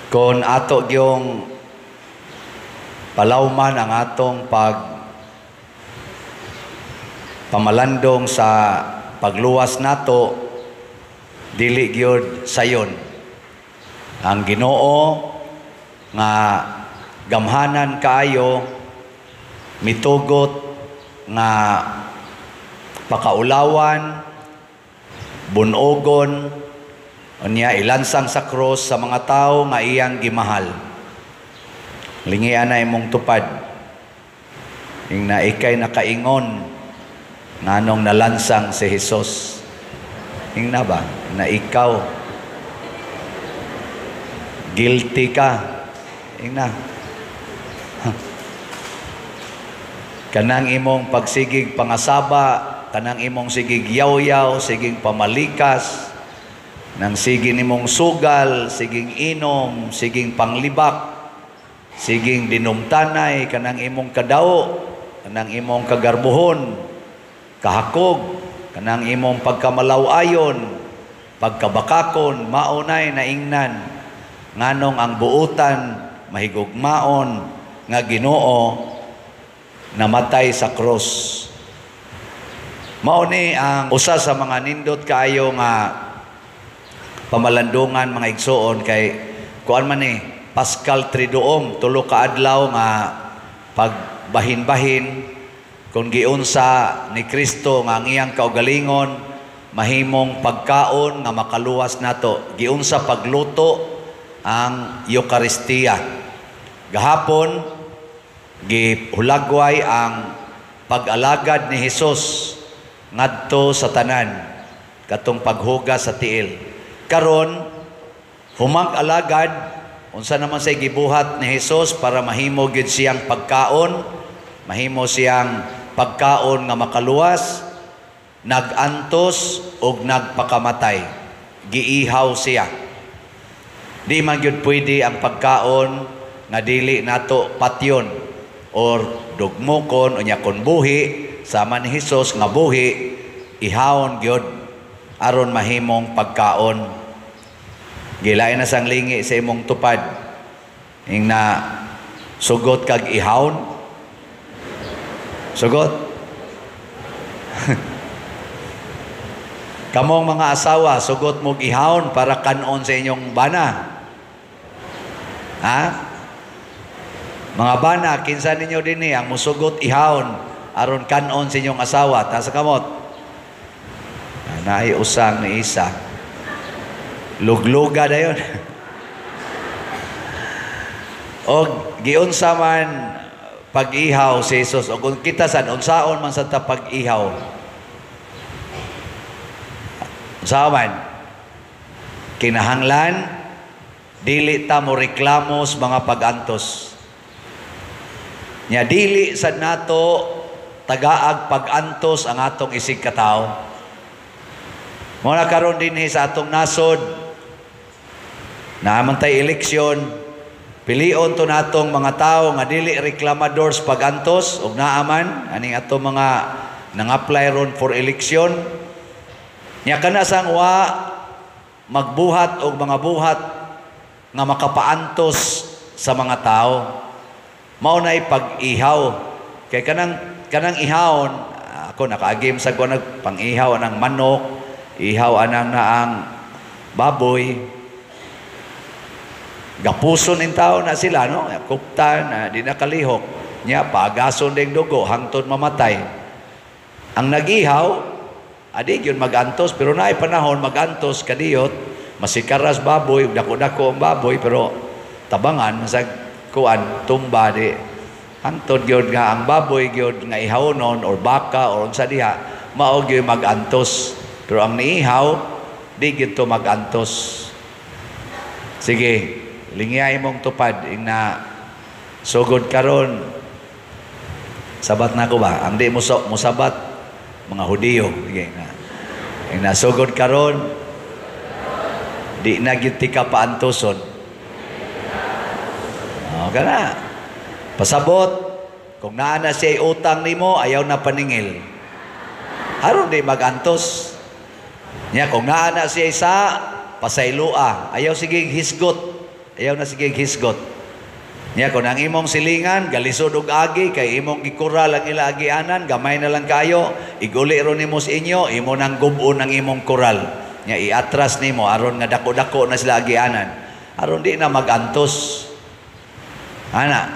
Kung ato gyung palawman ang atong pag pamalandong sa pagluwas nato, dili gyud sayon. Ang Ginoo nga gamhanan kaayo mitugot nga pakaulawan, bunogon, unya ilansang sa krus sa mga tao nga iyang gimahal. Lingian na imong tupad. Ing na ikay nakaingon nganong nalansang si Jesus. Ing na ba? Na ikaw guilty ka. Ing na. Kanang imong pagsigig pangasaba, kanang imong sigig yaw-yaw, sigig pamalikas, nang sige nimong sugal, siging inom, siging panglibak, siging dinumtanay, kanang imong kadao, kanang imong kagarbuhon, kahakog, kanang imong pagkamalaw-ayon, pagkabakakon, maunay naingnan, nganong ang buutan, mahigugmaon, nga Ginoo namatay sa krus. Mao ni ang usa sa mga nindot kaayo nga pamalandungan, mga igsuon, kay kuan man ni Paschal Triduum, 3 ka adlaw nga pagbahin-bahin kung giunsa ni Kristo nga ang iyang kaugalingon mahimong pagkaon nga makaluwas nato. Giunsa pagluto ang Eukaristiya. Gahapon gihulagway ang pag-alagad ni Hesus ngadto sa tanan katong paghugas sa tiil. Karon humag-alagad, unsa naman say gibuhat ni Hesus para mahimo gyud siyang pagkaon, mahimo siyang pagkaon nga makaluwas? Nag-antos og nagpakamatay. Giihaw siya. Di man gyud pwede ang pagkaon nga dili nato patyon or dugmokon, unya kon buhi sama ni Hesus nga buhi, ihawon gyud aron mahimong pagkaon. Gilain na sang lingi sa imong tupad. Ing na sugot kag ihawon. Sugot. Kamong mga asawa, sugot mog ihawon para kanon sa inyong bana. Ha? Mga bana, kinsa ninyo dinhi ang musugot ihawon aron kanon sa inyong asawa? Taas sa kamot. Naay usang ni isa. Lugluga dayon. Og giunsa man pag-ihaw si Jesus, og kung kita sad unsaon man sa ta pag-ihaw? Unsaon man? Kinahanglan dili ta mo reklamo sa mga pag-antos. Nya dili sad nato tagaag pag-antos ang atong isig katawo. Mao na karon dinhi sa atong nasod, naa man tay eleksyon, pilion to natong mga tawo nga dili reklamadors pag-antos, ug naa man aning atong mga nang-apply ron for eleksyon. Nya kana sang wa magbuhat og mga buhat nga makapaantos sa mga tao. Mao nay pag-ihaw. Kay kanang ihawon, ako nakaagim sa kuan pang-ihaw anang manok, ihaw anang naang baboy. Gapuson in tao na sila, no? Kuptan, na di nakalihok. Nya pagason ding dugo hangtod mamatay. Ang nagihaw, adi gyud magantos, pero naay panahon magantos kadiyot, masikaras baboy, dako-dako ang baboy, pero tabangan sa kuan tumba di hangtod gyud nga ang baboy gyud nga ihawnon or baka or unsa diha, mao gyud magantos. Pero ang niihaw, di gyud to magantos. Sige, lingiyay mong tupad ing na sugod karon. Sabat na ko ba? Ang di mo musabat mga Hudiyo. Sige na. Ing na sugod karon, di na gyud tika paantoson. O, kana. Pasabot, kung naa na siya utang nimo, ayaw na paningil. Aron di magantos. Nya kung naa na siya sa pasaylua, ayaw sige hisgot. Ayaw na sige hisgot. Nya kung ang imong silingan galisod og agi kay imong gikural ang ila agianan, gamay na lang kayo, iguli ro nimo sa inyo, imo nang gub-on ang imong kural. Nya iatras nimo aron nga dako-dako na sila agianan. Aron di na magantos. Ana,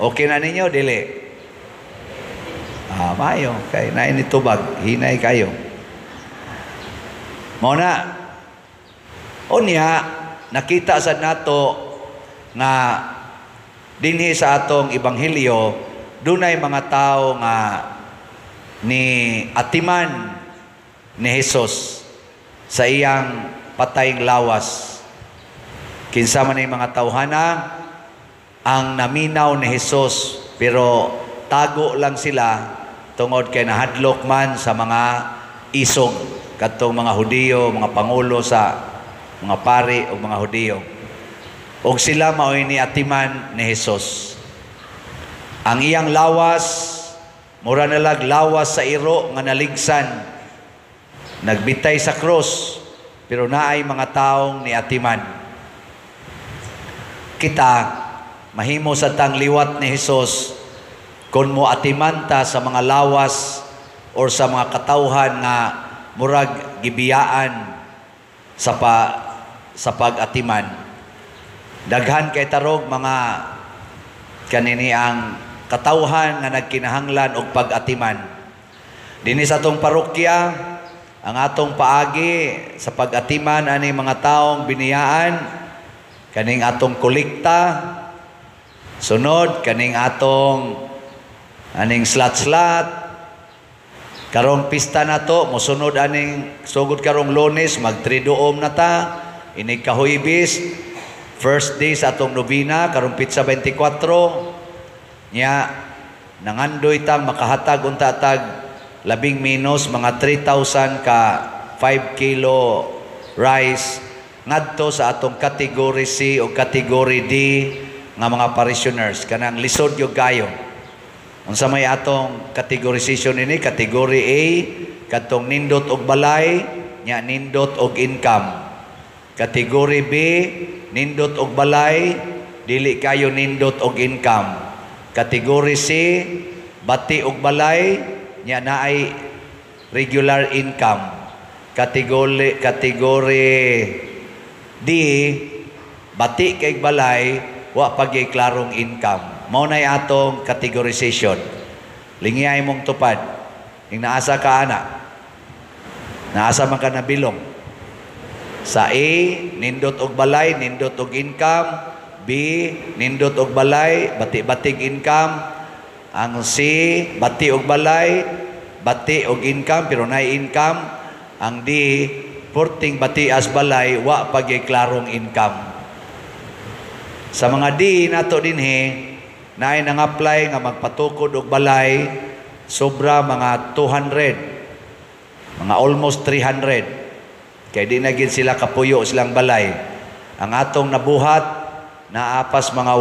okay na ninyo dili? Ah, mayo kay naay nitubag, hinay kayo. Mao na. Unya nakita sad nato nga dinhi sa atong ebanghelyo dunay mga tao nga ni atiman ni Jesus sa iyang patayng lawas. Kinsa man ang mga tawhana ang naminaw ni Jesus, pero tago lang sila tungod kay nahadlok man sa mga isog kadtong mga Hudiyo, mga pangulo sa mga pari o mga Hudiyo. Og sila mao'y niatiman ni Jesus. Ang iyang lawas mura nalag lawas sa iro nga naligsan. Nagbitay sa krus, pero naay mga taong niatiman. Kita mahimo sa tang liwat ni Jesus kung mo atiman ta sa mga lawas or sa mga katawhan nga murag gibiyaan sa pag-atiman. Daghan kay tarog mga kanini ang katawhan nga nagkinahanglan og pag-atiman. Dinhi sa atong parokya, ang atong paagi sa pag-atiman ani mga taong biniyaan, kaning atong kolekta, sunod kaning atong aning slat-slat. Karong pista nato, mosunod aning sugod karong Lunes, mag-Triduum na ta, inig kahuybis, first day sa atong nobina, karong pitsa 24, nya nangandoy tang makahatag unta tag labing minus mga 3,000 ka 5 kilo rice ngadto sa atong category C o category D nga mga parishioners, kanang lisod gyud kayo. Unsa may atong categorization ini? Category A, kadtong nindot og balay, nya nindot og income. Category B, nindot og balay, dili kayo nindot og income. Category C, bati og balay, nya naay regular income. Category D, bati kay balay, wa pag klarong income. Mao nay atong categorization. Lingiyay mong tupad. Ing naasa ka ana. Naasa man ka nabilong. Sa A, nindot og balay, nindot og income. B, nindot og balay, bati-batig income. Ang C, bati og balay, bati og income, pero naay income. Ang D, porting bati as balay, wa pag klarong income. Sa mga D nato dinhi, naay nang-apply nga magpatukod og balay, sobra mga 200, mga almost 300. Kay di na gid sila kapuyo silang balay. Ang atong nabuhat, naapas mga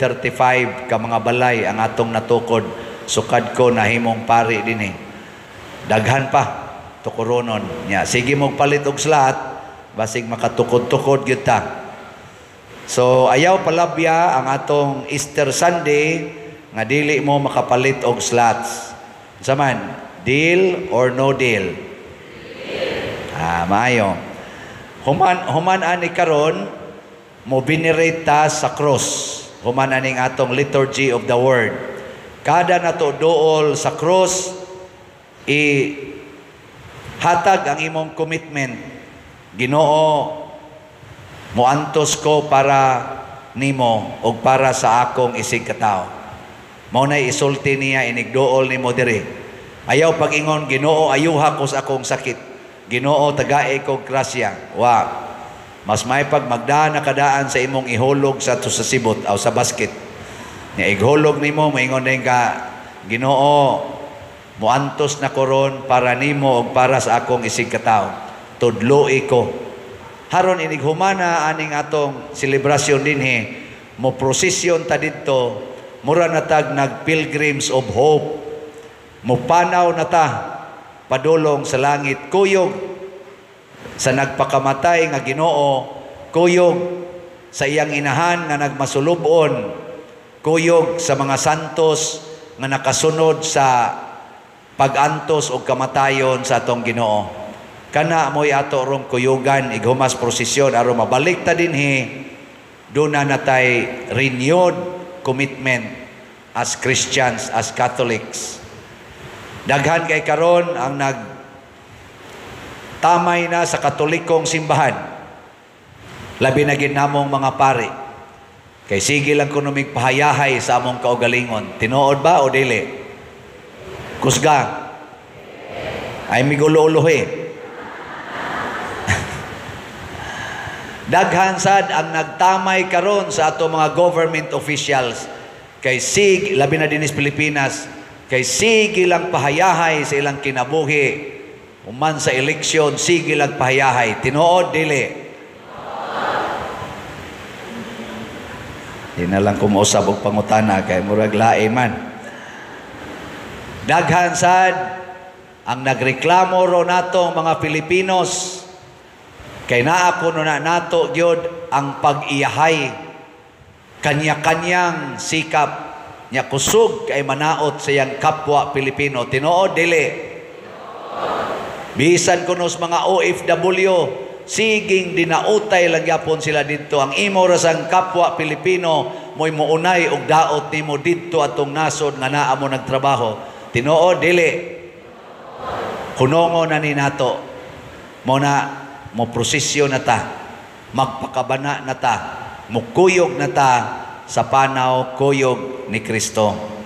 135 ka mga balay ang atong natukod. Sukad ko nahimong pari dinhi. Daghan pa tukuronon nya. Sige mong palit og slot, basig makatukod-tukod gyud ta. So ayaw palabya ang atong Easter Sunday nga dili mo makapalit og slots. Unsa man, deal or no deal? Ah, maayo. Human ani karon mo venerate ta sa cross. Human aning atong liturgy of the word. Kada nato duol sa cross, i hatag ang imong commitment. Ginoo, moantos ko para nimo og para sa akong isig katawo. Mao nay isulti niya inigduol nimo diri. Ayaw pag-ingon, "Ginoo, ayuha ko sa akong sakit. Ginoo, tagae ko grasya." Wa. Mas may pag magdaan na kadaan sa imong ihulog sa to sa sibot o sa basket. Nya ighulog nimo, moingon din ka, "Ginoo, moantos na koron para nimo og para sa akong isig katawo. Tudloi ko." Haron inig humana aning atong selebrasyon dinhi, mo prosesyon ta didto, mura na tag nag pilgrims of hope. Mupanaw na ta padulong sa langit, kuyog sa nagpakamatay nga Ginoo, kuyog sa iyang inahan nga nagmasulubon, kuyog sa mga santos nga nakasunod sa pagantos o kamatayon sa atong Ginoo. Kana mo'y ato rong kuyugan ighumas prosesyon aron mabalik ta dinhi, duna natay renewed commitment as Christians, as Catholics. Daghan kay karon ang nag tamay na sa Katolikong simbahan. Labi na gid namong mga pari. Kay sige lang kuno mig pahayahay sa among kaugalingon. Tinuod ba o dili? Kusga. Ay migulo-ulohi. Daghan sad ang nagtamay karon sa ato mga government officials kay sig labi na dinis Pilipinas, kay sige lang pahayahay sa ilang kinabuhi. Human sa eleksyon, sige lang pahayahay. Tinuod dili? Di na lang kumuusab og pangutana kay murag lae man. Daghan sad ang nagreklamo ro natong mga Pilipinos kay naa kuno na nato gyud ang pag-iyahay, kanya-kanyang sikap nya kusog kay manaot sa iyang kapwa Pilipino. Tinuod dili? Bisan kuno sa mga OFW, siging dinautay lang gyapon sila didto. Ang imo ra sang kapwa Pilipino mo'y muunay og daot nimo didto atong nasod nga naa mo nagtrabaho. Tinuod dili? Hunongo na ni nato. Mo na mo prosesyon na ta, magpakabana na ta, mukuyog na ta sa panaw kuyog ni Kristo.